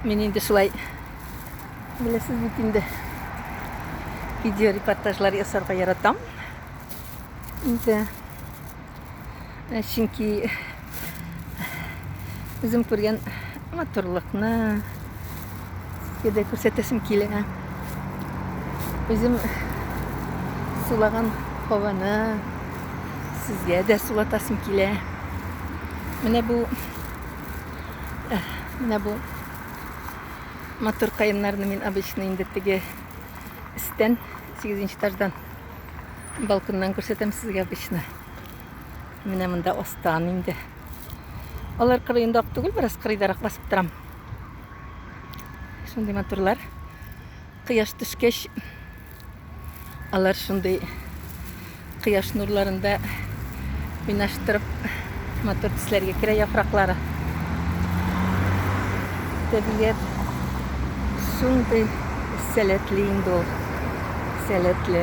Мин инде шулай беләсез бит инде видео репортажлар ясарга яратам. Инде э, чөнки үзем күргән матурлыкны сезгә дә күрсәтәсем килә. Үзем сулаган һаваны сезгә дә сулатасым килә. Менә бу э, менә бу матур каеннарны мин обычно инде теге өстән, 8 этаждан балконнан күрсәтәм сезгә обычно. Менә монда астан инде. Алар кырыенда ук түгел, бераз кырыйдарак басып торам. Шундый матурлар. Кояш төшкәч, алар шундый кояш нурларында уйнаштырып матур төсләргә керә яфраклары. Табигать шундый сәләтле инде ул. Сәләтле.